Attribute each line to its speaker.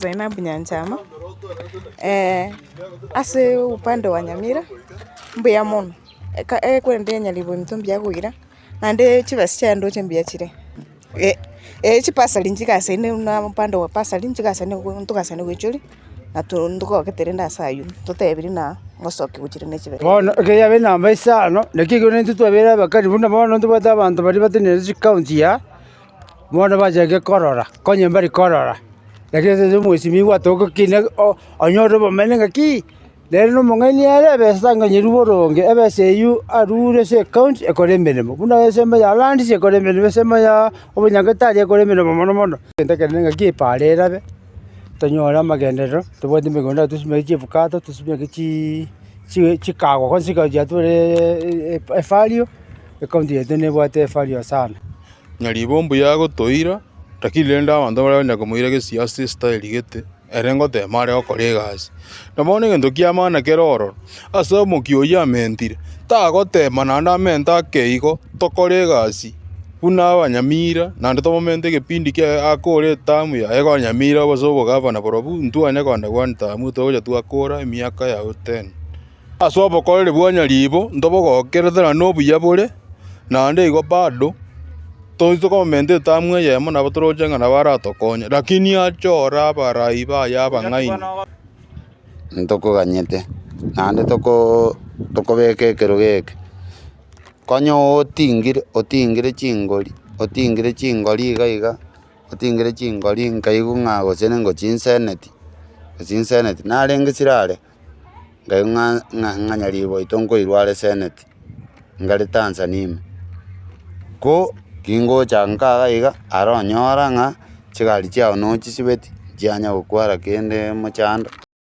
Speaker 1: Zainabu Nyanchama, ase upande wa Nyamira, mbuya mono, eka ekwerende nyaribo ominto mbuya koira, naende chibesa chiaye ndoche mbuya chire. Eh chipasari nchigasaine buna upande wa pasari nchigasaine ntogasaine goichoria, na to ntogogete rende ase aywo, totebirie na ngosokia gochia rende chibesa.
Speaker 2: Bono ekero yabeire namba isano, naki ekero intwe twabeire abakari buna bono ntobwate abanto baria batenenete chicounty aa. Bono bachake korora, konya mbari korora, lakini ase omwesimigwa atogokina onyore obomene ng'aki, nere na omong'aini ere ebesa tanganyerwa boronge, ebesa eywo arure ase ecounty ekore emeremo, buna ensemo ya lands ekore emeremo, ensemo ya obonyagetari ekore emeremo mono mono. Egento ekenene ng'aki epaara erabe, tonyore amagenderero, tobwate emegondo tosimeke chiabukato, tosimeke chii chikawa kwanza chikawa chiature efario, ecounty yaito nebwate efario sana.
Speaker 3: Nyaribo mbuya agotoira, lakini rende abanto baria banya komoira gesiasa estyle gete, ere ngotema are gokora egasi. Na bono egento kia maana kere ororo, ase omokia oyio amentire, tagotema naende amente ake igo, tokore egasi buna abanyamira naende tomomente egepindi kiaye akore etamu yaye igo nyamira gose obogavana borobwo, intwe twanya kogenda one term togocha twakora emiaka yago ten. Ase obokoreri bwa nyaribo ntobogokerete naende nobuya bore, naende igo bado toise komenta etamu eyemo nabo toroche ng'a nabo aratokonye, lakini achore abarai baye abang'aini.
Speaker 4: Ntokoganyete, naende tokoo tokobeka ekerogo eke, konya otingire otingire chingori otingire chingori iga iga, otingire chingori nkaigwa ng'a gose ningochi nseneti, gose nseneti, narenge sirare. Nkaigwa ng'a ng'a ng'a nyaribo oito nkoirwa are seneti, ngare Tanzania ime. Ko kingocha nka iga iga, aro onyora ng'a chigari chiago nochisibeti, nchianya gokwara kende mochando.